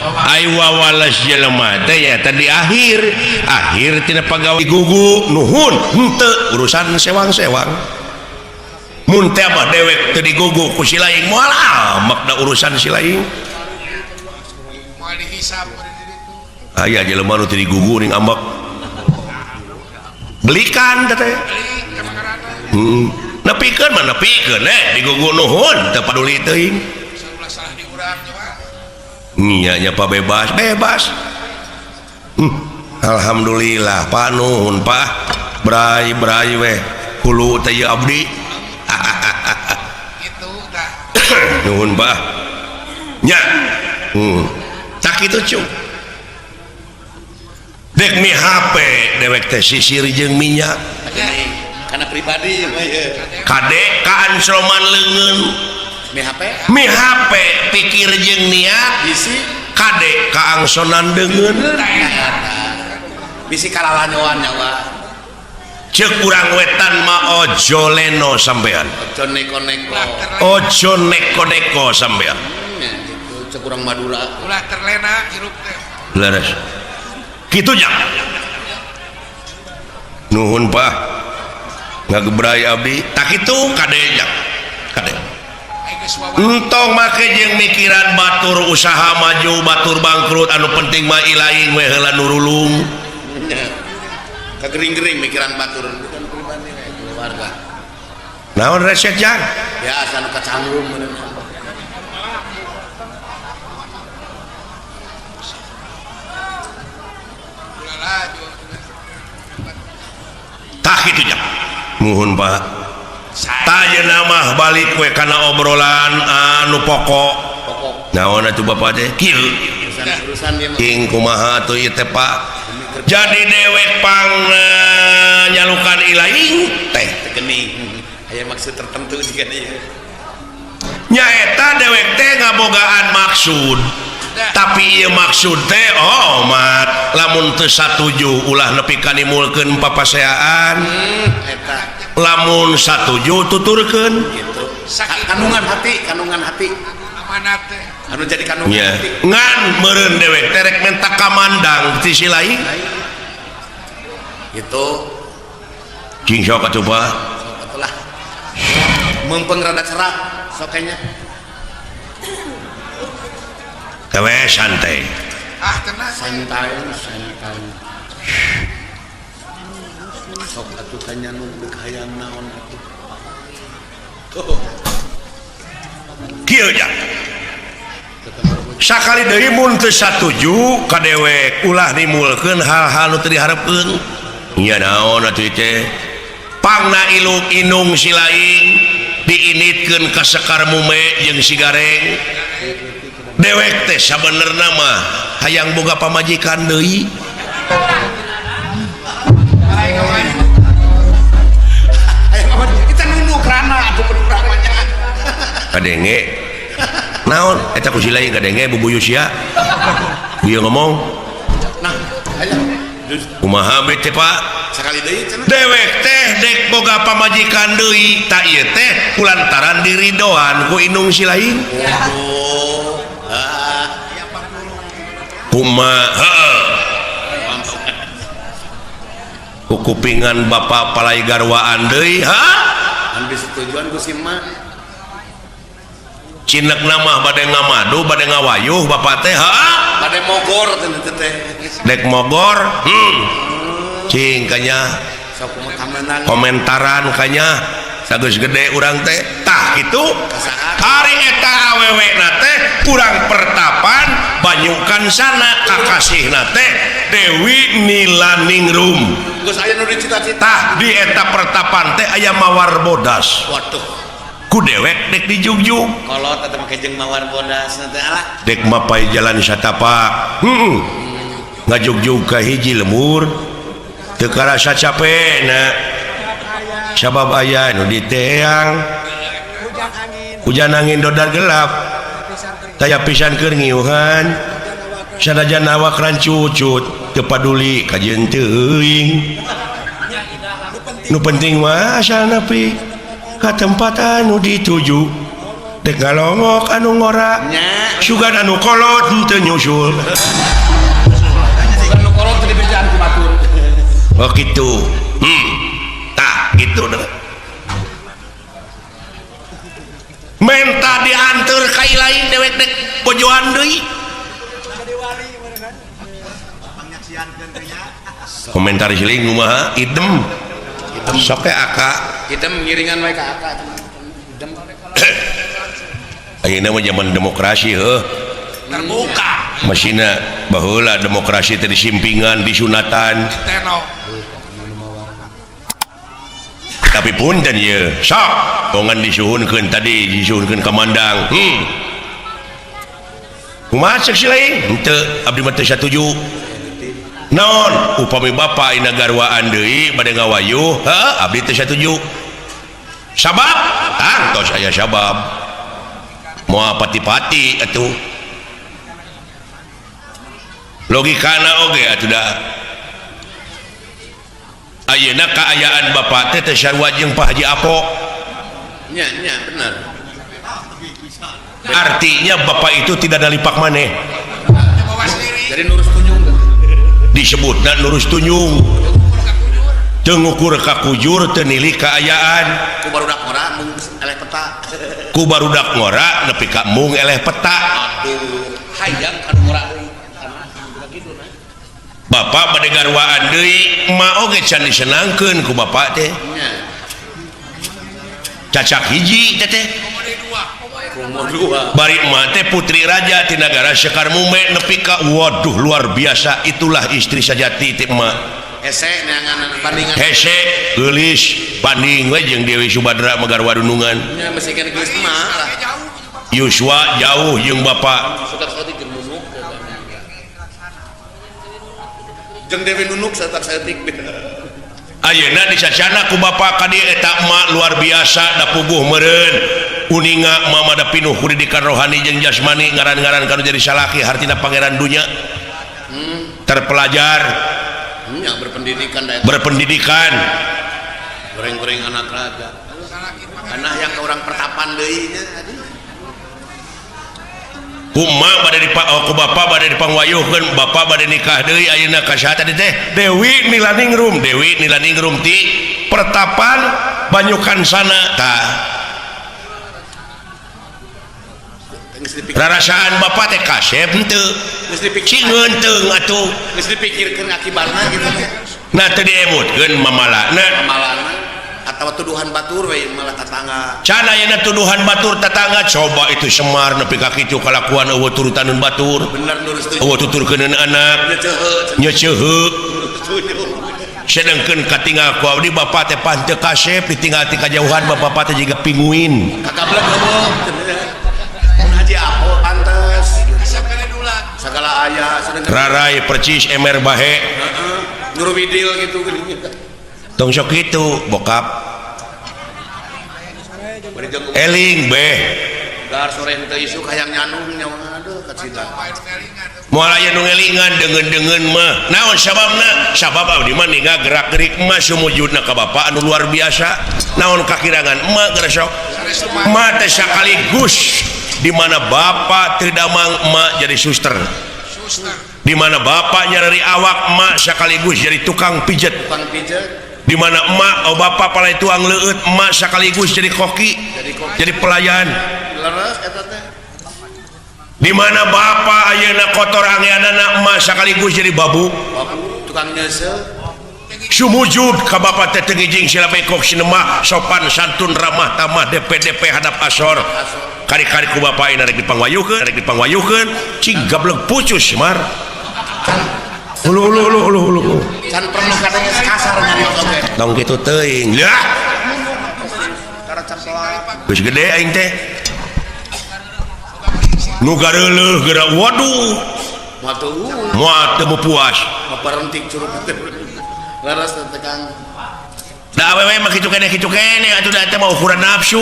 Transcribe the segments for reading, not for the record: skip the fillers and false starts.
Ai wawales jelema teh ya tadi akhir akhir tina pagawe gugu nuhun henteu urusan sewang-sewang. Mun teh mah dewek teu digugu ku si laing moal amak da urusan si laing. Moal dihisap. Aya jelema nu teu digugu ning ambek. Belikan teh teh. Beli ka makarana. Heeh. Nepikeun mah nepikeun eh digugu nuhun teu paduli teuing. Ulah salah di urang coba. Nya nya pa bebas bebas. Alhamdulillah Pak nuhun Pak. Bray bray weh hulu teh ieu abdi. Gitu tah. Nuhun Pak. Nya. Tak kitu cu. Dek mi HP dewek teh sisir jeung minyak. Karena pribadi mah ieu. Kade kaansroman leungeun. Mi HP Mi HP pikir jeung niat bisi kade kaangsonan deungeun. Bisi kalalanyoan nyawa. Ceuk urang wetan mah ojo leno sampean. Ojo neko-neko. Ojo neko-neko sampean. Ya, gitu. Cek urang Madura. Ulah terlena hirup teh. Leres. Kitu nya. Nuhun Pak. Ngagebray abdi. Tak kitu kade nya. Kade. Aing geus wawan. Entong make jeung mikiran batur usaha maju, batur bangkrut, anu penting mah ilaing we heula nurulung. Kagering-gering mikiran batur bukan pribadi we keluarga. Naon reset jang? Biasa nu kacanggung bener. Ulah laju. Tah kitu nya. Nuhun Pak. Tah mah balik we kana obrolan anu pokok. Pokok Naon atuh Bapak teh? Kieu. urusan-urusan dia mah. King kumaha atuh ieu teh Pak? Jadi dewek pang nyalukan ilaing teh. Geuning. Aya maksud tertentu juga ieu. Nyaeta dewek teh ngabogaan maksud. Tapi ieu maksud teh oh mat lamun teu satuju ulah nepi ka nimulkeun papaseaan. Eta Lamun satuju tuturkeun. gitu. Sakit. Kandungan hati, kandungan hati. Amanat teh. Anu jadi kandungan Nya. hati. Ngan meureun dewek teh rek menta kamandang ti si lain. Gitu. Cing sok atuh Pak. Sok atulah. Mempeng rada cerah sok kayaknya. Kewe santai. Ah tenang. Santai, santai. Sok atuh tanya nu deuk hayang naon atuh. Tuh. Kieu nya. Sakali deui mun teu satuju ka dewek ulah nimulkeun hal-hal nu teu diharepkeun. Nya naon atuh teh? Pangna ilung inung si lain diinitkeun ka sekar mume jeung si gareng. Dewek teh sabenerna mah hayang boga pamajikan deui. Hayang apa? Kita nunduk rana atuh urang mah nya. Kadenge. Naon eta ku si lain kadenge bubuyu sia. Bieu ngomong. Nah, hayang. Kumaha be teh Pak? Sakali deui cenah. Dewek teh dek boga pamajikan deui tak ieu teh kulantaran diridoan ku inung si lain. Waduh. Ah, Kumaha heeh. Ku kupingan bapak palai garwaan deui ha? Anu disetujuan ku si emak. Cinek nama bade ngamadu bade ngawayuh bapak teh ha? Bade mogor teh teh. Dek mogor. Cing kanya Sok kumaha kamenang. Komentaran kanya sageus gede urang teh tah kitu. Kasaha? Hari eta awewe na teh kurang pertapan banyukan sana kakasihna teh Dewi Nilaningrum. Geus aya nu dicita-cita. Tah di eta pertapan teh aya mawar bodas. Waduh. Ku dewek dek dijugjug. Kolot eta make jeung mawar bodas teh alah. Dek mapai jalan satapak. Heeh. Ngajugjug ka hiji lemur teu karasa capena. Sabab aya nu diteang. Hujan angin dodar gelap. Taya pisan keur ngiuhan. Sanajan awak rancucut teu paduli kajeun teuing. Nu penting mah asal nepi ka tempat anu dituju. Dek ngalongok anu ngora. Nya. Sugan anu kolot henteu nyusul. Anu kolot teu dibejaan ku batur. Oh gitu. Tah gitu deh. Menta dianteur ka lain dewek dek bojoan deui. Komentar siling kumaha? Idem. Sok teh aka. Idem ngiringan we ka aka. Idem. Ayeuna mah zaman demokrasi heuh. Terbuka. Masina baheula demokrasi teh disimpingan disunatan. Tenok. Tapi punten ieu, sok bongan disuhunkeun tadi disuhunkeun ka Mandang. Kumaha ceuk si lain? Henteu, abdi mah teu satuju. Naon upami bapa ina garwaan deui bade ngawayuh, heuh abdi teu satuju. Sabab tangtos aya sabab. Moal pati-pati atuh. Logikana oge atuh da. Ayeuna kaayaan bapak teh teu sarua jeung Pak Haji Apo. Nya nya bener. Artinya bapak itu tidak nalipak maneh. Jadi nurus tunjung. Disebutna nurus tunjung. Teu ngukur ka kujur, teu nilai kaayaan. Ku barudak ngora mung eleh peta. Ku barudak ngora nepi ka mung eleh peta. Aduh, hayang ka ngora deui. Bapak bade garwaan deui, emak oge can disenangkeun ku bapak teh. Cacak hiji teh teh. Bari emak teh putri raja ti nagara Sekar Mume nepi ka waduh luar biasa, itulah istri sajati teh emak. Hese neangan bandingan. Hese geulis banding we jeung Dewi Subadra magarwa dunungan. Nya masih keneh geulis emak lah. Yuswa jauh jeung bapak. Jeung Dewi Nunuk satak saeutik. Ayeuna disacana ku bapak ka dieu eta emak luar biasa da puguh meureun. Uninga mama da pinuh ku didikan rohani jeung jasmani ngaran-ngaran kanu jadi salaki hartina pangeran dunya. Terpelajar. Nya berpendidikan da eta. Berpendidikan. Goreng-goreng anak raja. Anak yang ke orang pertapan deui nya aduh. Kuma bade dipa, oh, ku bapa bade dipangwayuhkeun, bapa bade nikah deui ayeuna ka saha tadi teh? Dewi Nilaningrum, Dewi Nilaningrum ti pertapan Banyukansana tah. Rarasaan bapa teh kasep henteu. Geus dipikir cingeun teung atuh. Geus dipikirkeun akibatna gitu teh. Nah teu diemutkeun mamalana. Mamalana atawa tuduhan batur we malah tatangga. Can ayeuna tuduhan batur tatangga coba itu Semar nepi ka kitu kalakuan eueuh turutaneun batur. Bener lurus tuh. Eueuh tuturkeuneun anak. Nyeceuheu. Sedengkeun katinggal ku abdi bapa teh pan teu kasep ditinggal ti kajauhan bapa teh jiga pinguin. Kagablek eueuh. Mun Haji Apo pantes. Sagala aya sedengkeun. Rarai percis emer bahe. Heeh. Nyuruh widil gitu geuning. Tong sok kitu bokap. Eling beh. Dar sore henteu isuk hayang nyanung nyawa aduh kacida. Moal aya nu ngelingan deungeun-deungeun mah. Naon sababna? Sabab abdi mah ningal gerak-gerik mah sumujudna ka bapa anu luar biasa. Naon kakirangan emak geura sok. Emak teh sakaligus di mana bapa teu damang emak jadi suster. Di mana bapa nyarari awak emak sekaligus jadi tukang pijet. Tukang pijet. Di mana emak oh bapak palai tuang leueut emak sekaligus jadi koki, jadi pelayan. Leres eta teh. Di mana bapak ayeuna kotor angeanana emak sekaligus jadi babu. Babu tukang nyeuseuh. Sumujud ka bapak teh teu ngijing sila bekok sinemah sopan santun ramah tamah DPDP hadap asor. Kari-kari ku bapak ayeuna rek dipangwayuhkeun, rek dipangwayuhkeun, cing gablek pucus mar. Ulu ulu ulu ulu ulu. Can perlu katanya kasar nyarios oge. Tong kitu teuing. Lah. Geus gede aing teh. Nu gareuleuh geura waduh. Moal teu puas. Maparentik curug teh. Laras teh Kang. Da awewe mah kitu keneh atuh da teh mah ukuran nafsu.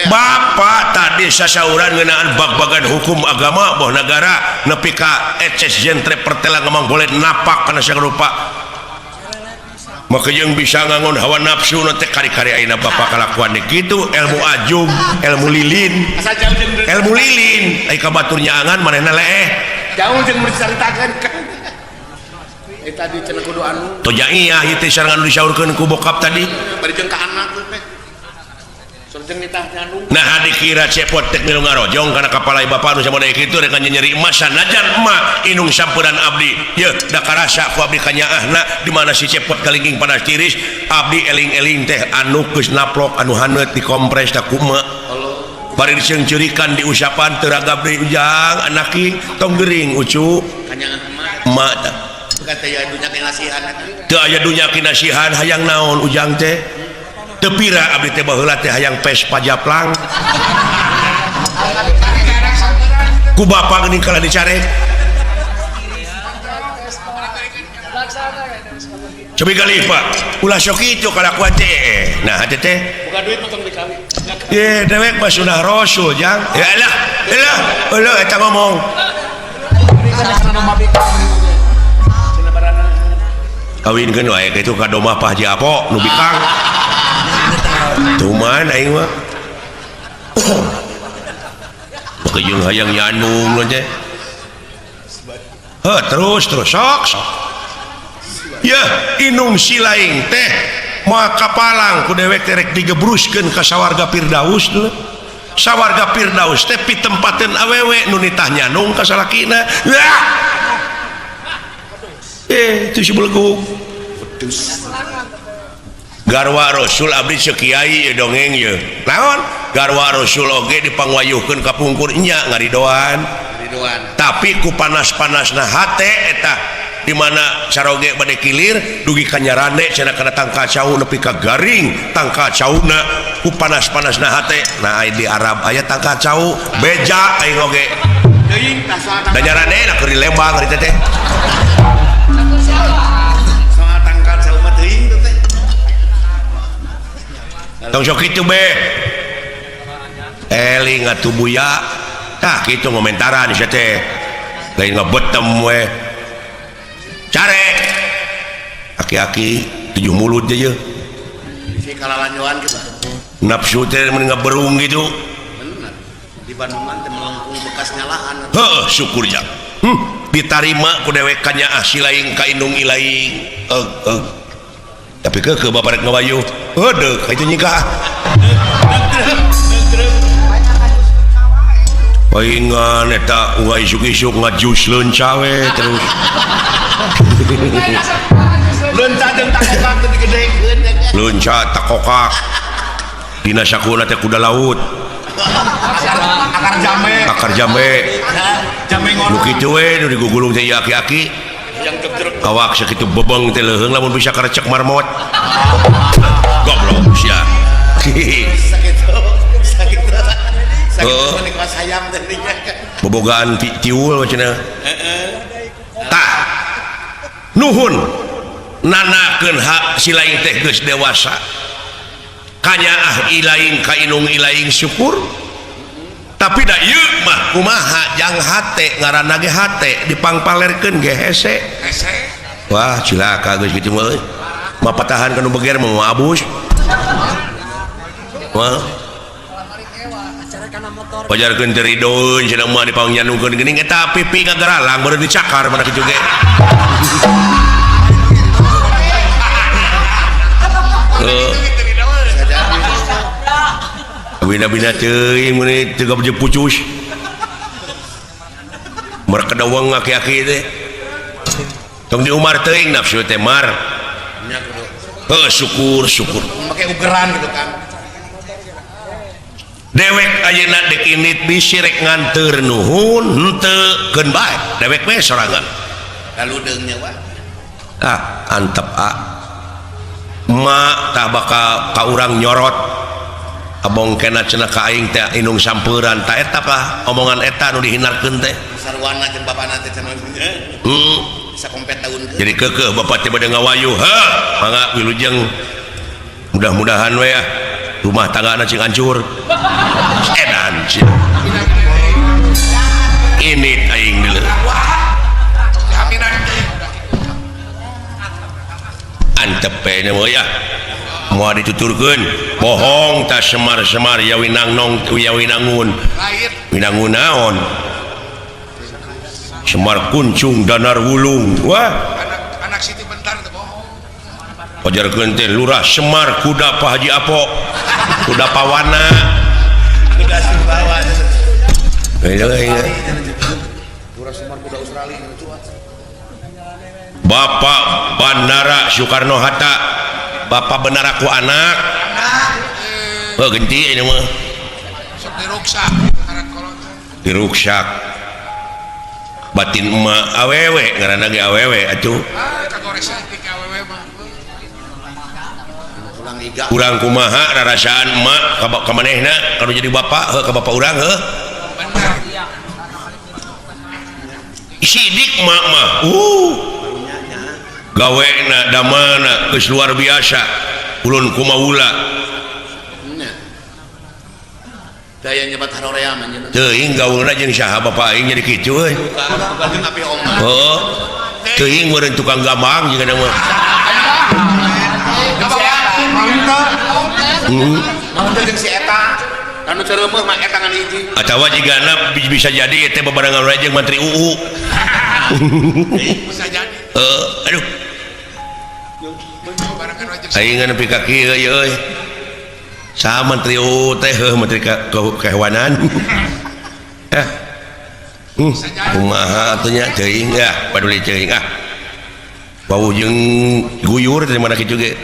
Bapak tadi sasauran ngeunaan bag-bagan hukum agama boh negara nepi ka eces jentre pertela ngemang boleh napak kana sagala rupa. Maka jeung bisa ngangon hawa nafsu na teh kari-kari ayeuna bapak kalakuan kitu ilmu ajub, ilmu lilin. Asa jauh jeung Ilmu lilin ai ka batur nyaangan manehna leeh. Jauh jeung dicaritakeun kan. Eta di cenah kudu anu Toja iya ieu teh sarangan disaurkeun ku bokap tadi. Bari jeung ka anak teh. Surjeng nitah nyandung. Nah dikira cepot tek milu ngarojong kana kapalai bapak nu samoda kitu rek nyeri emas sanajan emak inung sampuran abdi. Yeuh da karasa ku abdi kanyaahna di mana si cepot kalingking panas tiris abdi eling-eling teh anu geus naplok anu haneut dikompres da ku emak. Bari diseungceurikan diusapan teu ragab deui ujang anaki tong gering ucu. Kanyaah emak. Emak teh. Kata ya dunya kinasihan eta. Teu aya dunya kinasihan hayang naon ujang teh. Teu pira abdi teh baheula teh hayang Vespa japlang. Ku bapa geuning kalah dicarek. Cobi kali Pak, ulah sok kitu kalakuan teh. Nah teh teh. Buka duit potong dikali. Ye dewek mah sunah rasul jang. Ya elah, elah, elah eta ngomong. Kawinkeun wae kitu ka domah Pak Haji Apo nu bikang. Tuman aing mah. Jeung hayang nyanung teh. Heuh terus terus sok sok. Yeuh inung silaing teh moal kapalang ku dewek teh rek digebruskeun ka sawarga Firdaus dulu. Sawarga Firdaus teh pitempateun awewe nu nitah nyanung ka salakina. Wah. Itu si belegug. Garwa Rasul abdi ceuk kiai dongeng ye. Naon? Garwa Rasul oge dipangwayuhkeun ka pungkur nya ngaridoan. Ngaridoan. Tapi ku panas-panasna hate eta di mana caroge bade kilir dugi ka nyarande cenah kana tangkal cau nepi ka garing tangkal cauna ku panas-panasna hate. Nah di Arab aya tangkal cau beja aing oge. Teuing tah soal Da nyarande na keur di Lembang ari teh. Soal tangkal cau mah teuing teh. Tong sok kitu be. Eling atuh buya. Tah kitu ngomentaran sia teh. Lain ngebetem we. Carek. Aki-aki 7 mulut je ye. Bisi kalalanjoan kitu. Nafsu teh mun ngaberung gitu. Bener. Di Bandungan teh melengkung bekas nyalaan. Heuh, syukur jang. Ditarima ku dewek kanyaah silaing ka indung ilaing. Eug eug. Tapi ke bapak rek ngawayu. Heudeuk ka itu nyikah. Paingan eta uga isuk-isuk ngajus leunca we terus. Leunca jeung takokak teu digedekeun. Leunca takokak. Dina sakuna teh kuda laut. Akar jambe. Akar jambe. Jambe ngono. Nu kitu we nu digugulung teh aki-aki. Awak sakitu bebeng teh leuheung lamun bisa karecek marmot. Goblok sia. Sakitu. Sakitu. Heeh. Bobogaan tiul cenah. Heeh. Tah. Nuhun nanakeun hak silaing teh geus dewasa. Kanyaah ilaing ka inung ilaing syukur. Tapi da ieu mah kumaha jang hate ngaranna ge hate dipangpalerkeun ge hese. Hese. Wah cilaka geus kitu mah euy. Mah patahan ka nu beger mah abus. Wah. Wajarkeun teu ridoeun cenah mah dipangnyanungkeun geuning eta pipi ngagaralang baru dicakar mana kitu ge. Heuh. Bina-bina teuing mun teu gabje pucus. Merkedawang aki-aki teh. Tong di Umar teuing nafsu teh mar. Heuh syukur syukur. Make ugeran gitu kan. Dewek ayeuna dek init bisi rek nganteur nuhun henteu keun bae. Dewek we sorangan. Lalu deung nya wa. Ah antep a. Emak tah bakal ka urang nyorot. Abong kena cenah ka aing teh inung sampuran ta eta lah omongan eta nu dihinarkeun teh. Sarwana jeung bapana teh cenah. Bisa kompet taunkeun. Jadi keukeuh bapak teh bade ngawayu. Heuh, mangga wilujeng. Mudah-mudahan we ah rumah tanggana cing hancur. Edan cenah. Ini aing deuleu. Antep we ayeuna mah ya. Moal dituturkeun bohong ta Semar-semar ya winangnong ya winangun. Lain. Winangun naon? Semar Kuncung Danar Wulung. Wah, Anak anak Siti Bentar teh bohong. Pajarkeun teh Lurah Semar kuda Pak Haji Apo. Kuda Pawana. Kuda Sumbawa. Iya. Lurah Semar kuda Australia cuat. Bapak Bandara Soekarno Hatta. Bapak benar aku anak. Oh, genti ini mah. Sok diruksak ngaran kolot. Diruksak. Batin emak awewe ngaranna ge awewe atuh. Ah, kagores saeutik awewe mah. Tulang iga. Urang kumaha rarasaan emak ka manehna kalau jadi bapak heuh ka bapak urang heuh. Bener. Sidik emak mah. Gawena damana geus luar biasa. Ulun kumaula. Nya. Daya nyebat harorea mah nya. Teuing gaulna jeung saha bapak aing jadi kitu euy. Bukan api oma. Heuh. Teuing meureun tukang gambang jeung mah. Mau teh jeung si eta. Anu cereumeuh mah eta ngan hiji. Atawa jigana bisa jadi teh babarengan wae jeung Menteri UU. Bisa jadi. Heuh, aduh. Barengan wae jeung Aing nepi ka kieu ieu euy. Saha Menteri UU teh heuh Menteri Kehewanan. Eh. Kumaha atuh nya teuing ya, paduli teuing ah. Bau jeung guyur dari mana kitu ge.